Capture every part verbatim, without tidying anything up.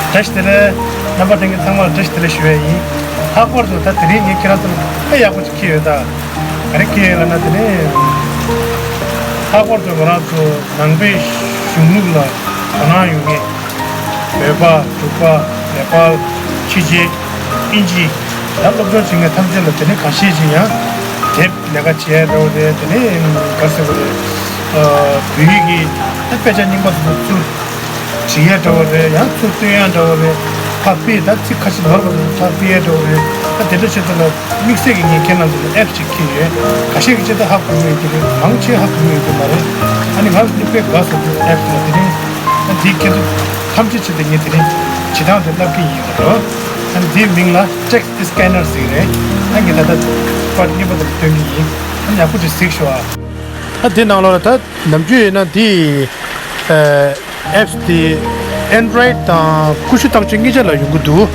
བཀྲ་ཤིས་བདེ་ལེགས། རྣམ་པ་ལྷན་རྒྱས་ཚང་མར་བཀྲ་ཤིས་བདེ་ལེགས་ཞུ་ཡས་ཡིན། ལྷག་པར་དུ་ད་དེ་རིང་ངས་ཁྱེད་རང་ཚོ་ལ་དཔེ་ཡག་པོ་ཅིག་ཁྱེར་ཡོད་ད། ག་རེ་ཁྱེར་ཡོད་ལབ་ན་དེ་ནི། ལྷག་པར་དུ་ང་རང་ཚོ་ནང་པའི་གཞུང་ལུགས་ལ་དོ་སྣང་ཡོད་མཁན། བོད་པ། འབྲུག་པ། ནེ་པཱལ། ཕྱི་རྒྱལ། དབྱིན་ཇི། ད་སློབ་སྦྱོང་བྱེད་མཁན་ཐམས་ཅད་ལ་དེ་ནི་ཁ་ཤས་ཤིག་ཡང་དེབ་ལས་ཀ་བྱེད་ཡ་འདྲ་བོ་རེད། དེ་ནི་ག་རེ་ཟེར་དགོས་རེད། ཨ། བོད་ཡིག་གི་ད་དཔེ་ཆ་རྙིང་པ་དེ་ཚོ་ཚུར་བྲིས་ཡ་འདྲ་བོ་རེད། ཡང་ཚུར་བཏོན་ཡ་འདྲ་བོ་རེད། ཕར་ཕུད། ད་ཚིག་ཁ་ཤས་ནོར་བ་དེ་ཚོ་ཕར་ཕུད་ཡ་འདྲ་བོ་རེད། ད་དེ་འདྲ་བྱེད་དུས་ལ་དམིགས་བསལ་གྱི་ངས་ཁྱེད་རྣམ་ཚོ་ལ་ཨེབ་ཅིག་ཁྱེར་ཡོད། ཁ་ཤས་ཀྱིས་ཅི་ལྟར་ཧ་གོ་གི་ཡོད་ཀྱི་རེད། མང་ཆེ་ཧ་གོ་གི་ཡོད་ཀྱི་མ་རེད། ཨ་ནི་ང་ཚོ་དཔེ་དགའ་ཚོར་གྱི་ཨེབ་དེ་དེ་རིང་། ཨ། དེ་ཁྱེད་ཚོ་ཐམས་ཅད་ཆེད་དུ་ངས་དེ་རིང་བྱེད་སྟངས་དེ་བསླབ་ཀྱི་ཡིན་ལ་རོ། ཨ་ནི་དེའི་མིང་ལ་Text Scanner ཟེར་གྱི་རེད། ཨ། ངས་ད་ལྟ་པར་གཉིས་པ་དེ་སྟོན་གྱི་ཡིན། ཨ་ནི་ཡག་པོ་ཅིག་གཟིགས་ཤོག་ཨ། ཨ། དེ་ནང་ལོགས་ལ་ད་ནམ་རྒྱུན་ཡིན་ན་དེ། ཨ། ཨེབ་དེ་Android དང་ཀུ་ཤུ་རྟགས་བཅུ་གཉིས་ཆ་ལ་ཡོང་གི་འདུག་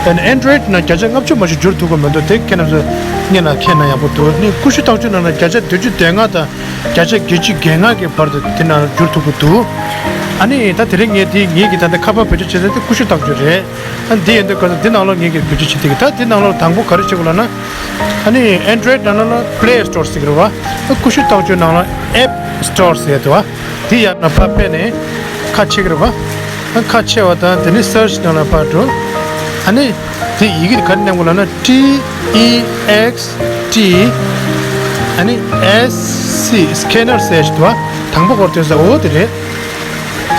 ཨ་ནི་Android ནང་བརྒྱ་ཆ་ལྔ་བཅུ་མ་གཏོགས་བསྒྱུར་ཐུབ་ཀྱི་མི་འདུག་དེ་ཁྱེད་རྣམ་ཚོ་སྔོན་ལ་མཁྱེན་ན་ཡག་པོ་འདུག་ཨ་ནི་ཀུ་ཤུ་རྟགས་བཅུ་ནང་ལ་བརྒྱ་ཆ་བདུན་ཅུ་དོན་ལྔ་དང་བརྒྱ་ཆ་བརྒྱད་ཅུ་གྱ་ལྔ་གི་བར་དུ་དེ་ནང་བསྒྱུར་ཐུབ་ཀྱི་འདུག་ཨ་ནི་ད་དེ་རིང་ངས་དེ་ངེད་ཀྱི་ད་ལྟ་ཁ་པར་བེད་སྤྱོད་བྱེད་ས་དེ་ཀུ་ཤུ་རྟགས་བཅུ་རེད། ཨ། འདི་ཡིན་དུས་ག་ཚོད་འདི་ནང་ལོགས་ངེད་ཀྱིས་བེད་སྤྱོད་བྱེད་ཐུབ་ཀྱི། ད་འདི་ནང་ལོགས་དང་པོ་ག་རེ་བྱེད་དགོས་ལབ་ན། ཨ་ནི་Android ནང་ལ་Play Store ཟེར་གྱི་རེད་བ། ཨ། ཀུ་ཤུ་རྟགས་བཅུ་ནང་ལ་App Store ཟེར་འདུག་བ། དེ་ཡར་ནས་ཕར་ཕེབས་ནས་ཁ་ཕྱེ་གི་རེད་བ། ཨ། ཁ་ཕྱེ་བ་དང་དེ་ནས་Search ནང་ལ་ཕར་འགྲོ། ཨ་ནི་དེ་ཡི་གེ་ག་རེ་མནན་དགོས་ལབ་ན། T E X T ཨ་ནི་S C Scanner ཟེར་ཞིག་འདུག་བ། དང་པོ་སྐོར་ཐོན་ས་འོ་དེ་རེད།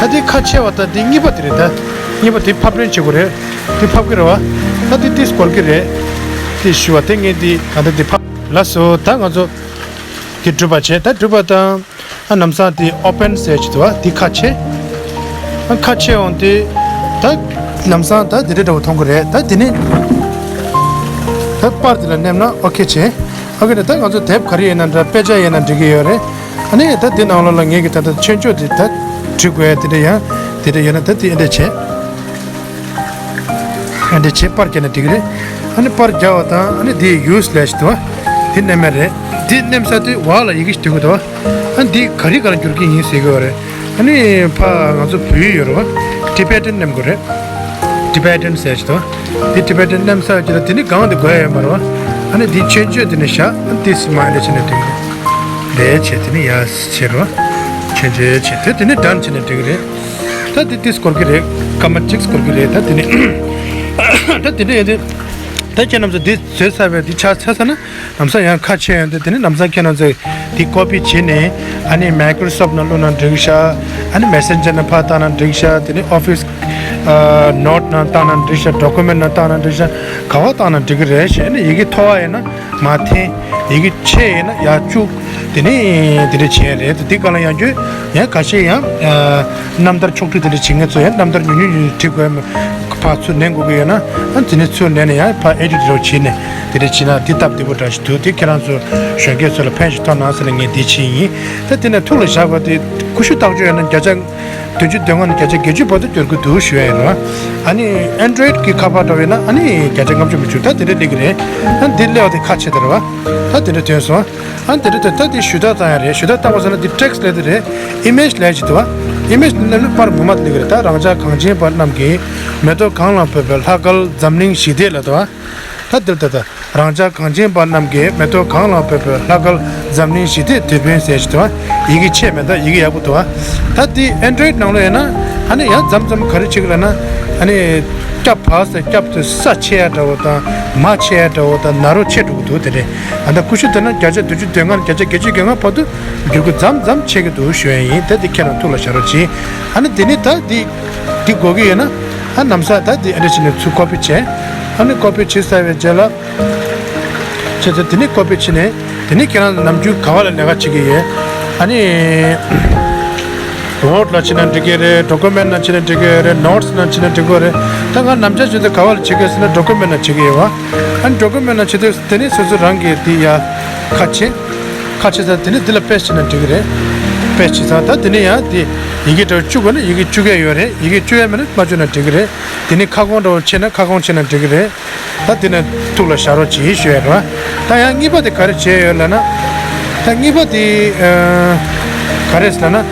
ད་དེ་ཁ་ཕྱེ་བ་དང་དེ་གཉིས་པ་དེ་རེད། ད་གཉིས་པ་དེ་ཕབ་ལེན་བྱེད་དགོས་རེད། དེ་ཕབ་ཀྱི་རེད་བ། ད་དེ་ཏིས་སྐོར་གྱི་རེད། དེ་ཞུ་བ་དེ་ངས་དེ་ད་ལྟ་དེ་ཕབ། ལགས་སོ། ད་ང་ཚོ་དེ་གྲུབ་པ་བྱས། ད་གྲུབ་པ་དང་། ཨ། ལམ་སང་དེ་Open ཟེར་གྱི་འདུག་བ། དེ་ཁ་ཕྱེ། ཨ། ཁ་ཕྱེ་འོང་དུས་ད་ལམ་སང་ད་དེ་འདྲ་འདྲ་བོ་མཐོང་གི་རེད། ད་དེ་ནས་ད་པར་དེ་ལ་མནན་ན་ཨོ་ཁེ་བྱས། ཨོ་ཁེ་ནས་ད་ང་ཚོ་དེབ་ག་རེ་ཡིན་ན་འདྲ། དཔེ་ཆ་ཡིན་ན་འགྲིག་གི་ཡོད་རེད། ཨ་ནི་ད་དེ་ནང་ལོགས་ལ་ངེད་ཀྱིས་ད་ལྟ་མཆན་བརྗོད་དེ་ད་བྲི་དགོས་ཡ་དེ་འདྲ་ཡང་དེ་འདྲ་ཡོད་ན་ད་དེ་འདྲ་བྱས། ཨ་འདྲ་བྱས་པར་རྒྱག་ན་འགྲིག་གི་རེད། ཨ་ནི་པར་རྒྱག་པ་དང་ཨ་ནི་དེ་ཡུ་སི་ལབ་ཞིག་འདུག་བ། དེ་མནན་པ་རེད། དེ་མནན་ས་དེ་འོག་ལ་ཡི་གེ་ཞིག་ཐོན་གི་འདུག་བ། ཨ་ནི་དེ་ག་རེ་ག་ལ་འགྱུར་གྱི་ཡིན་ཟེར་གི་ཡོད་རེད། ཨ་ནི་ཕ་ང་ཚོ་བོད་ཡིག་ཡོད་རེད་བ། Tibetan མནན་དགོས་རེད། Tibetan ཟེར་ཞིག་འདུག་བ། དེ་Tibetan མནན་ས་ཅིག་ལ་དེ་ནི་སྒང་དེ་དགོས་ཡ་ཡོད་མ་རེད་བ། ཨ་ནི་དེ་མཆན་བརྗོད་དེ་ནི་བཞག་ཨ་ནི་དེ་སི་མ་འདྲ་བྱས་ནས་འགྲིག་གི་རེད། འདྲ་བྱས་དེ་ནི་ཡ་བྱས་རེད་བ། མཆན་བརྗོད་བྱས་དེ་དེ་ནི་done བྱས་ནས་འགྲིག་གི་རེད། ད་དེ་ཏིས་སྐོར་གི་རེད། སྐར་མ་གཅིག་སྐོར་གི་རེད། ད་དེ་ནི་ད་དེ་འདྲ་ཡིན་དུས། ད་ཁྱེད་རྣམ་ཚོ་འདི་བཟོས་ཚར་བའི་འདི་ཆ་ཚར་ཚར་ན་ལམ་སང་ཡང་ཁ་ཕྱེ་ཡོང་དུས། དེ་ནི་ལམ་སང་ཁྱེད་རྣམ་ཚོས་འདི་ཀོ་པི་བྱས་ནས་ཨ་ནི་Microsoft ནང་བླུགས་ན་འགྲིག་ཤག་ཨ་ནི་Messenger ནང་ཕར་བཏང་ན་འགྲིག་ཤག་དེ་ནི་Office Note ནང་བཏང་ན་འགྲིག་ཤག Document ནང་བཏང་ན་འགྲིག་ཤག་ག་བ་བཏང་ན་འགྲིག་གི་རེད། ཞེས་ནི་ཡི་གེ་མཐོ་བ་ཡིན་ན་མར་འཐེན། ཡི་གེ་ཆེ་ཡིན་ན་ཡར་བཅུག་དེ་ནས་དེ་འདྲ་བྱས་རེད། དེ་ག་ལ་ཡང་རྒྱུ་ཡང་ཁ་ཤས་ཡང་རྣམ་ཐར་ཕྱོགས་བསྒྲིགས་དེ་འདྲ་བྱེད་མཁན་ཚོ་ཡང་རྣམ་ཐར་ཉུང་ཉུང་ཉུང་ཉུང་བྲིས་དགོས། ཕར་ཚུར་ལེན་དགོས་ཀྱི་ཡོད་ན་ཨ་དེ་ནས་ཚུར་ལེན་ནས་ཡང་ཕར་edit རོགས་བྱས་ནས་དེ་འདྲ་བྱས་ན་དེ་སྟབས་བདེ་པོ་འདྲ་ཞིག་འདུག་དེ་ཁྱེད་རང་ཚོ་གཞོན་སྐྱེས་ཚོ་ལ་ཕན་ཞིག་ཐོགས་གནང་ཟེར་ནས་ངས་འདི་བྱས་ཡིན། ད་དེ་ནས་ཐུགས་ལ་བཞག་པ་དེ་ཀུ་ཤུ་རྟགས་བཅུ་ཡོད་ན་བརྒྱ་ཆ་བདུན་ཅུ་དོན་ལྔ་ནས་བརྒྱ་ཆ་བརྒྱད་ཅུ་བར་དུ་འགྱུར་གྱི་འདུག་ཞུ་ཡ་ཡིན་རོ། ཨ་ནི་Android གི་ཁ་པར་འདྲ་བས་ན་ཨ་ནི་བརྒྱ་ཆ་ལྔ་བཅུ་མི་འགྱུར། ད་དེ་འདྲ་སླེབས་ཀྱི་རེད། ཨ་འདི་སླེབས་པ་དེ་ཁ་ཕྱེ་དེ་རེད་བ། ད་དེ་འདྲ་ཐོན་སོང་། ཨ་འདི་འདྲ་ཐོན། ད་དེ་ཞུ་དག་བཏང་ཡ་རེད། ཞུ་དག་བཏང་བ་སོང་ན་དེ་text སླེབས་དེ་རེད། Image ལབ་ཅིག་འདུག་བ། Image ནི་སླེབས་ནས་པར་ངོ་མ་སླེབས་ཀྱི་རེད། ད་རང་ཅག་གངས་ཅན་པ་རྣམས་ཀྱི་མེ་ཏོག་གང་ལ་ཕོད་པའི་ལྷ་སྐལ་འཛམ་གླིང་ཞི་བདེ་ལ་འདུག་བ། ད་འདིར་ད་ལྟ་རང་ཅག་གངས་ཅན་པ་རྣམས་ཀྱི་མེ་ཏོག་གང་ལ་ཕོད་པའི་ལྷ་སྐལ་འཛམ་གླིང་ཞི་བདེའི་དེད་དཔོན་ཟེར་ཞིག་འདུག་བ། ཡི་གེ་ཆེ་མེད། ད་ཡི་གེ་ཡག་པོ་འདུག་བ། ད་འདི་Android ནང་ལ་ཡིན་ན་ཨ་ནི་ཡང་མཚམས་མཚམས་ག་རེ་བྱེད་ཀྱི་ལབ་ན་ཨ་ནི་སྐྱབས་བག་ཟེར་སྐྱབས་དེ་ས་ཆེ་ཡ་འདྲ་བོ་དང་མ་ཆེ་ཡ་འདྲ་བོ་དང་ན་རོ་ཆེ་འགྲོ་གི་འདུག་དེ་རེད། ཨ་ད་ཀུ་ཤུ་དེ་ན་བརྒྱ་ཆ་བདུན་ཅུ་དོན་ལྔ་ནས་བརྒྱ་ཆ་བརྒྱད་ཅུ་གྱ་ལྔ་བར་དུ་འགྱུར་གྱི་མཚམས་མཚམས་ཆེ་གི་འདུག་ཞུ་ཡ་ཡིན། ད་འདི་ཁྱེད་རང་ཐུགས་ལ་བཞག་རོགས་གྱིས། ཨ་ནི་དེ་ནི་ད་འདི་འདི་དགོས་ཀྱི་ཡོད་ན་ཨ་ལམ་སང་ད་འདི་ཨ་འདྲ་བྱས་ནས་ཚུར་ཀོ་པི་བྱས། ཨ་ནི་ཀོ་པི་བྱས་ཚར་བའི་རྗེས་ལ། བྱས་ཚར་དེ་ནས་ཀོ་པི་བྱས་ནས་དེ་ནས་ཁྱེད་རང་ནམ་རྒྱུན་ག་བ་ལ་ལས་ཀ་བྱེད་ཀྱི་ཡོད། ཨ་ནི་Word ལ་བྱས་ན་འགྲིག་གི་རེད། Document ནང་བྱས་ན་འགྲིག་གི་རེད། Notes ནང་བྱས་ན་འགྲིག་གི་རེད། ད་ང་ནམ་ཞར་བྱས་ཚར་ག་བ་ལ་བྱེད་ཀྱི་ཡོད་ཟེར་ན་Document ནང་བྱེད་ཀྱི་ཡོད་བ། ཨ་ནི་Document ནང་བྱེད་དུས་དེ་ནས་སོ་སོ་རང་གིས་དེ་ཡ་ཁ་ཕྱེ། ཁ་ཕྱེ་ཚར་དེ་ནས་འདི་ལ་paste བྱས་ན་འགྲིག་གི་རེད། Paste བྱས་ཚར། ད་དེ་ནས་ཡང་དེ་ཡི་གེ་འདྲ་བོ་བཅུག་དགོས་ན་ཡི་གེ་བཅུག་ཡ་ཡོད་རེད། ཡི་གེ་བཅུག་ཡ་མེད་ན་མ་བཅུག་ན་འགྲིག་གི་རེད། དེ་ནས་ཁ་སྐོང་འདྲ་བོ་ཆེ་ན་ཁ་སྐོང་ཆེ་ན་འགྲིག་གི་རེད། ད་དེ་ནས་ཐུགས་ལ་བཞག་རོགས་གྱིས་ཞུ་ཡ་རེད་བ། ད་ཡང་གཉིས་པ་དེ་ག་རེ་བྱས་ཡོད་ལབ་ན། ད་གཉིས་པ་དེ་ཨ་ག་རེ་ཟེར་ལབ་ན།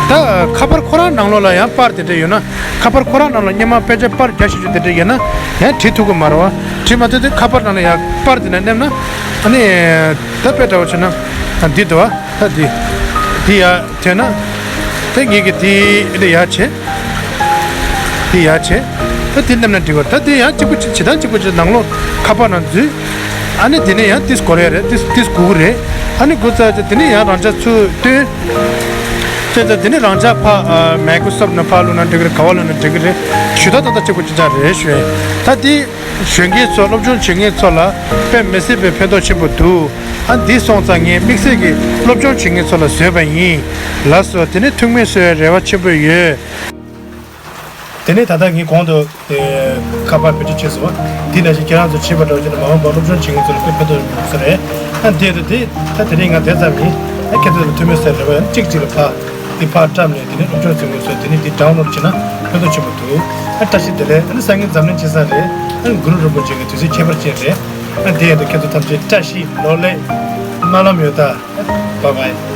ད་ཁ་པར་ཁོ་རང་ནང་ལོགས་ལ་ཡང་པར་དེ་འདྲ་ཡོད་ན། ཁ་པར་ཁོ་རང་ནང་ལ་སྔོན་མ་དཔེ་ཆ་པར་རྒྱག་ཤེས་རྒྱུ་དེ་འདྲ་ཡོད་ན་ཡང་བྲིས་ཐུབ་ཀྱི་མ་རེད་བ། བྲིས་མ་ཐུབ་དུས་ཁ་པར་ནང་ལ་ཡང་པར་དེ་ནས་མནན་ན། ཨ་ནི་ད་དཔེ་འདྲ་བོ་བྱས་ན་འདི་འདུག་བ། ད་འདི་འདི་ཡར་ཐོན་ན། ད་ངེད་ཀྱིས་འདི་འདི་ཡར་བྱས། འདི་ཡར་བྱས། ད་འདི་མནན་ན་འགྲིག་གི་རེད། ད་འདི་ཡང་གཅིག་པ་གཅིག་བྱེད་སྟངས་གཅིག་པ་གཅིག་ནང་ལོགས་ཁ་པར་ནང་འཛུལ། ཨ་ནི་དེ་ནས་ཡང་ཏིས་སྒུར་ཡ་རེད། ཏིས་ཏིས་སྒུར་གི་རེད། ཨ་ནི་སྒུར་ཚར་རྗེས་དེ་ནས་ཡང་རང་ཅག་ཚུར་བཏོན། བྱས་ཙང་དེ་ནས་རང་ཅག་ཕ་ཨ་Microsoft་ནང་ཕར་བླུགས་ན་འགྲིག་གི་རེད། ག་པར་བླུགས་ན་འགྲིག་གི་རེད། ཞུ་དག་ཏག་ཏག་གཅིག་པ་གཅིག་རྐྱང་རེད་ཞུ་ཡ། ད་འདི་གཞོན་སྐྱེས་ཚོ་སློབ་སྦྱོང་བྱེད་མཁན་ཚོ་ལ་དཔེ་མི་སྲིད་པའི་ཕན་ཐོགས་ཆེན་པོ་འདུག་ཨ་འདི་སོང་ཙང་ངས་དམིགས་བསལ་གྱིས་སློབ་སྦྱོང་བྱེད་མཁན་ཚོ་ལ་བཟོས་པ་ཡིན། ལགས་སོ། དེ་ནས་ཐུགས་སྨོན་གསོ་བའི་རེ་བ་ཆེན་པོ་ཡོད། དེ་ནས་ད་ལྟ་ངས་གོང་དུ་ཁ་པར་བེད་སྤྱོད་བྱས་སོང་། འདི་ནང་བཞིན་ཁྱེད་རང་ཚོ་བྱེད་པ་འདྲ་བོ་བྱས་ན་མ་འོངས་པར་སློབ་སྦྱོང་བྱེད་མཁན་ཚོ་ལ་དཔེ་ཕན་ཐོགས་ཡོང་ས་རེད། ཨ་འདི་དེ་དེ་ད་དེ་རིང་ང་དེ་ཙམ་ཡིན། ཨ་ཁྱེད་ཚོ་ལ་ཐུགས་སྨོན་གསོ་བའི་རེ་བ་ཡོད། གཅིག་གཅིག་ལ་ཕར་འདི་ཕར་བཀྲམ་ནས་དེ་ནས་སློབ་སྦྱོང་བྱེད་མཁན་ཚོ་དེ་ནས་འདི་download་བྱས་ན་ཕན་ཐོགས་ཆེན་པོ་འདུག་ཨ་བཀྲ་ཤིས་བདེ་ལེགས། ཨ་ནི་སང་ཉིན་འཛམ་གླིང་སྤྱི་བསང་རེད། ཨ་ནི་གུ་རུ་རིན་པོ་ཆེ་གི་དུས་ཚོད་ཁྱད་པར་ཅན་རེད། ཨ་འདི་ཡན་དུ་ཁྱེད་ཚོ་ཐམས་ཅད་བཀྲ་ཤིས་ལོ་ལེགས། སྨོན་ལམ་ཡོད་ད། Bye bye།